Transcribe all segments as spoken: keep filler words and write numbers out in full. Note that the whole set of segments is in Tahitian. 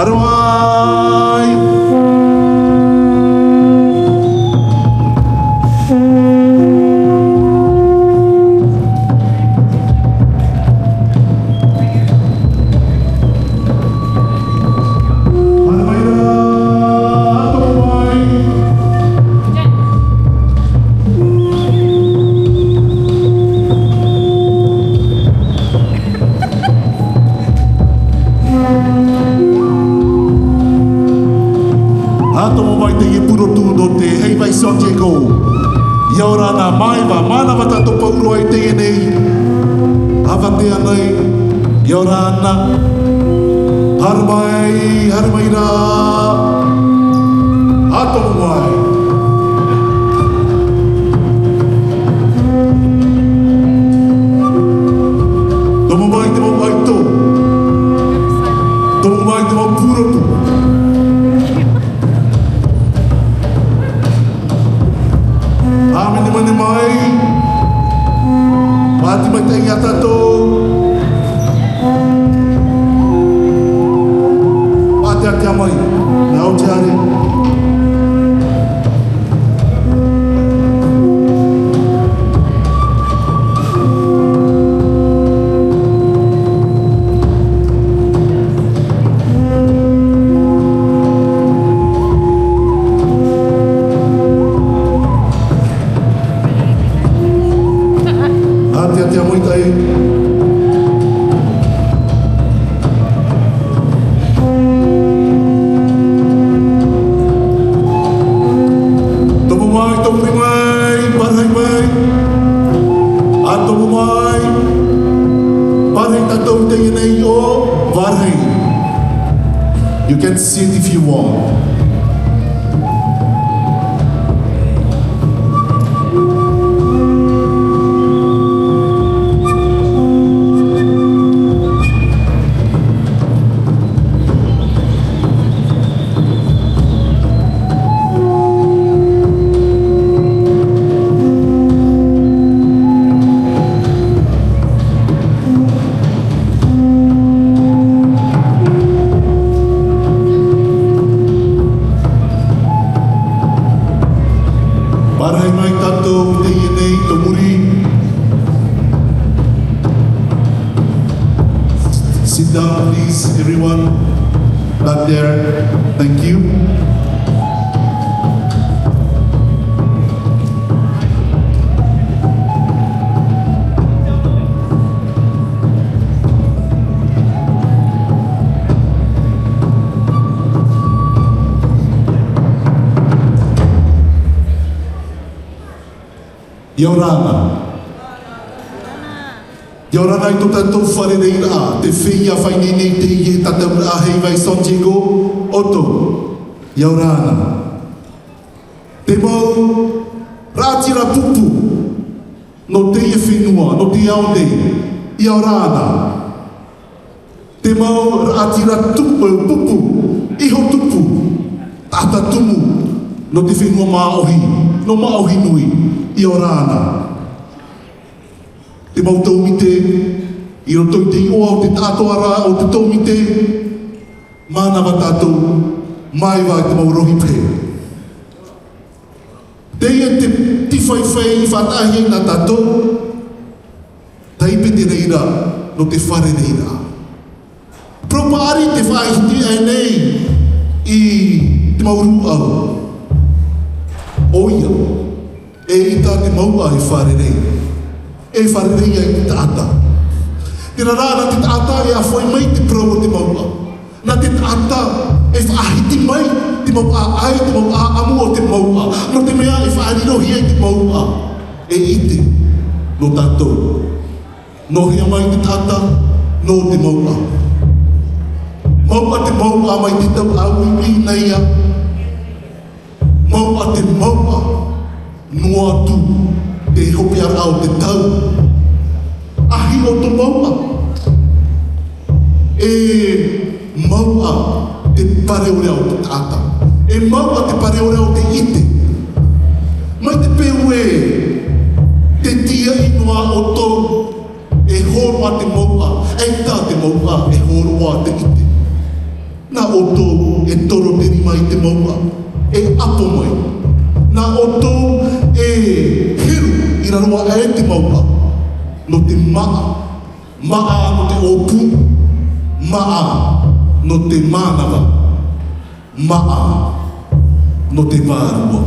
Haere mai. Haere mai rā, tomo mai. ʻA tomo mai teie purotu nō te Heiva i San Diego. ʻIa ora na, māiva, mānava tātou pauroa i teie nei. ʻAvatea nei, ʻia ora na. Haere mai, haere mai rā. ʻA tomo mai. Tomo mai te mau ʻaito. Tomo mai te mau purotu. Hāmanimani mai. Pāti maitaʻi ia tātou. Pāteatea mai. Nā ʻō te ʻāreʻa. ʻĀteatea maitaʻi. Tomo mai, tomo mai, pārahi mai. ʻA tomo mai. Pārahi tātou i teie nei ʻō, pārahi. You can sit if you want. Pārahi mai tātou i teie nei, tō muri. Sit down, please, everyone. Back there. Thank you. ʻIa ora na. ʻIa ora na i tō tātou fārereiraʻa, te feiā fāineinei i teie tataʻuraʻa Heiva i San Diego, ʻoutou. ʻIa ora na. Te mau raʻatira pupu nō teie fenua, nō te ao nei, ʻia ora na. Te mau raʻatira tupu, pupu, iho tupu, taʻata tumu, nō te fenua māʻohi, nō Māʻohi nui, ʻia ora na. Te mau tōmite, i roto i te iʻoa o te taʻatoʻaraʻa o te tōmite, mānava tātou, māiva i te mau rohi pehe. Teie te tīfaifai i faʻataʻahia nā tātou, taipe te reira nō te fārereiraʻa. Parau paʻari te faʻahiti aʻe nei i te mau rūʻau. ʻOia, eʻita te mouʻa e fārerei. E fārerei ai te taʻata. Terā rā, nā te taʻata e ʻāfaʻi mai te parau o te mouʻa. Nā te taʻata e faʻahiti mai te mau ʻāʻai, te mau ʻāʻamu o te mouʻa. Nō te mea e faʻarirohia ai te mouʻa. E ʻite nō tātou. Nō hea mai te taʻata? Nō te mouʻa. Mouʻa te mouʻa mai te tau ʻāuiui nei ā. Mouʻa te mouʻa, noa atu te hopeʻaraʻa o te tau. ʻAhiʻo tō mouʻa. E mouʻa te pareorea o te taʻata. E mouʻa te pareorea o te ʻite. Mai te peu ē te tīaʻi noa ʻoutou, e hōroʻa te mouʻa, eʻita te mouʻa, e hōroʻa te ʻite. Nā ʻoutou e toro te rima i te mouʻa, e ʻapo mai. Nā ʻoutou e heru i raro aʻe te mouʻa, nō te māʻa, māʻa nō te ʻōpū, māʻa nō te mānava, māʻa nō te vārua.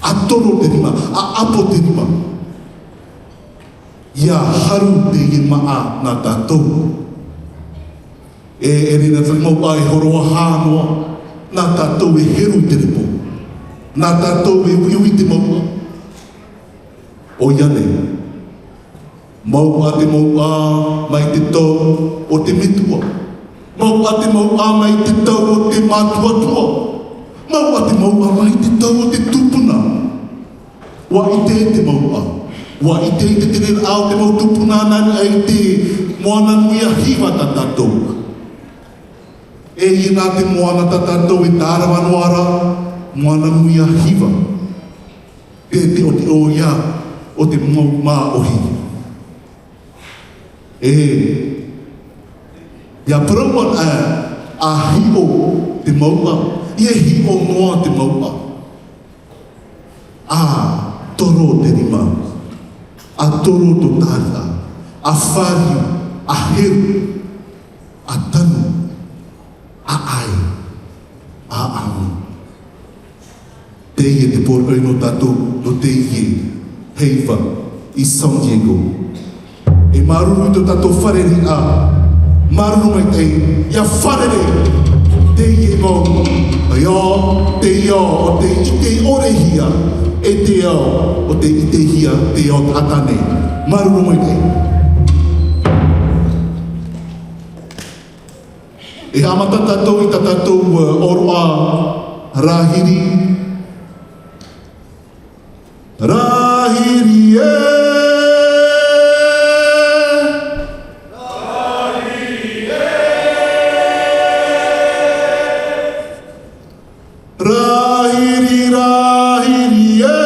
ʻA toro te rima, ʻa ʻapo te rima. ʻIa haru teie māʻa nā tātou. E, e riro te mouʻa e hōroʻa noa, nā tātou e heru i te repo. Nā tātou e uiui i te mouʻa. ʻOia nei, mouʻa te mouʻa mai te tau o te metua. Mouʻa te mouʻa mai te tau o te mātuatua. Mouʻa te mouʻa mai te tau o te tupuna. ʻUa ʻite te mouʻa. ʻUa ʻite i te tereraʻa o te mau tupuna nā niʻa i te Moana Nui a Hiva tā tātou. E ia nā te moana tā tātou e tārava noa ra, Moana Nui a Hiva. Te, te, o te ʻoia, o te mau māʻohi. E, ʻia parau ana, ʻa, ʻa hiʻo te mouʻa, ʻia hiʻo noa te mouʻa. ʻA toro te rima, ʻa toro tō tāria, ʻa fāriu, ʻa heru, ʻa tanu, ʻa ʻai, ʻa ʻamu. Teie te poroʻi nō tātou, nō teie heiva i San Diego. E māuruuru i tō tātou fārereiraʻa, māuruuru maitaʻi, ʻia fārerei, teie mau, ʻoia, teie o te ʻite ʻore hia, e te ao o te ʻitehia, te ao taʻata nei. Māuruuru maitaʻi. E haʻamata tātou i tā tātou, uh, ʻōroʻa rāhiri. Rāhiri ē. Rāhiri, rāhiri ē.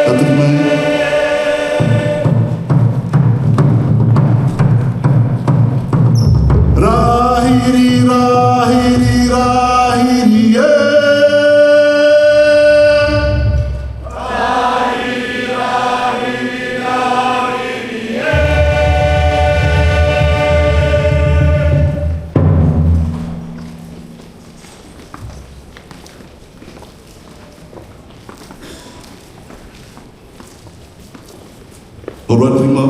Tātou mai. Rāhiri, rāhiri, rāhiri ē. Ora rima.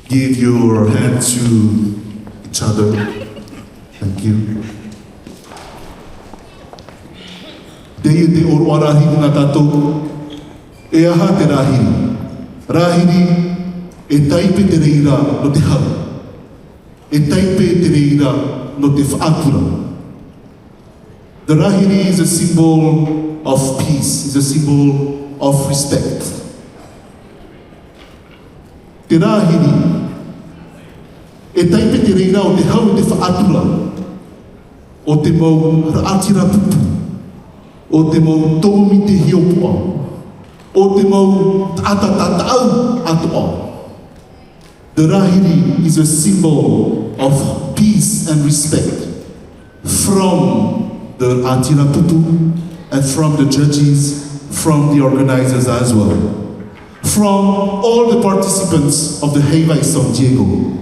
Give your hand to each other. Thank you. Teie te ʻōroʻa rāhiri nā tātou. E aha te rāhiri? Rāhiri, e taipe te reira nō te hau. E taipe te reira nō te faʻatura. The rāhiri is a symbol of peace, is a symbol of respect. Te rāhiri, e taipe te reira o te hau i te faʻatura, o te mau raʻatira pupu, o te mau tōmite hiʻopoʻa, o te mau taʻata tātaʻu atoʻa. The rāhiri is a symbol of peace and respect from the raʻatira pupu and from the judges, from the organizers as well, from all the participants of the Heiva i San Diego.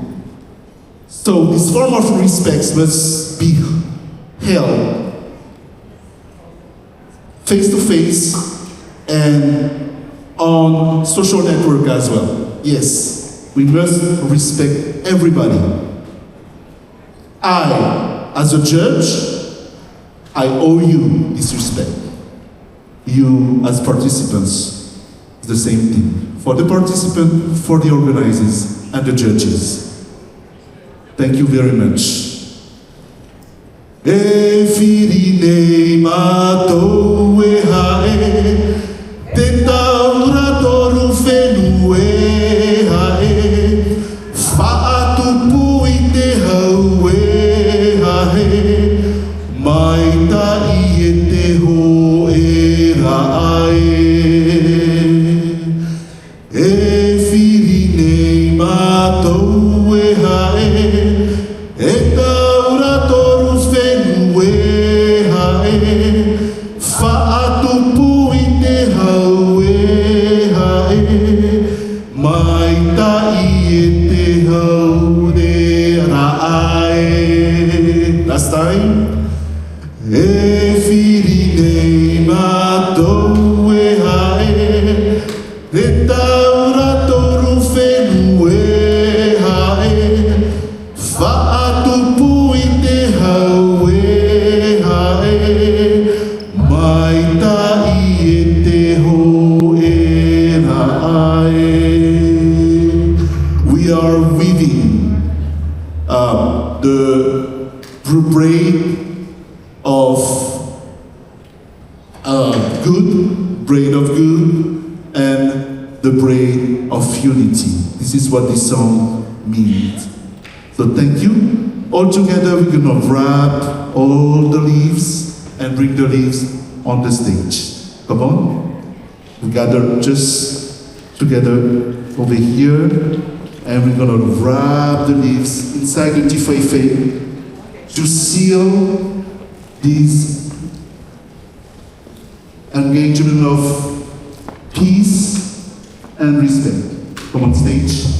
So this form of respect must be held face to face and on social network as well. Yes, we must respect everybody. I, as a judge, I owe you this respect. You, as participants, the same thing. For the participant, for the organizers, and the judges. Thank you very much. E firi nei mātou e haʻe, te taura toru fenua e haʻe, faʻatupu i te hau e haʻe, mai Taʻi e te hōʻē raʻa ē. E firi nei mātou e haʻe, e taura toru fenua e haʻe, faʻatupu i te hau e haʻe, maitaʻi e te hau e raʻa ē. Last time. E firi nei mātou e haʻe, e taura toru fenua e haʻe, faʻatupu i te hau e haʻe, maitaʻi e te hōʻē raʻa ē. We are weaving, um, the braid of uh, good, braid of good, and the braid of unity. This is what this song means. So thank you. All together, we're gonna wrap all the leaves and bring the leaves on the stage. Come on. We gather just together over here, and we're gonna wrap the leaves inside the tīfaifaʻi to seal this engagement of peace and respect. Come on stage.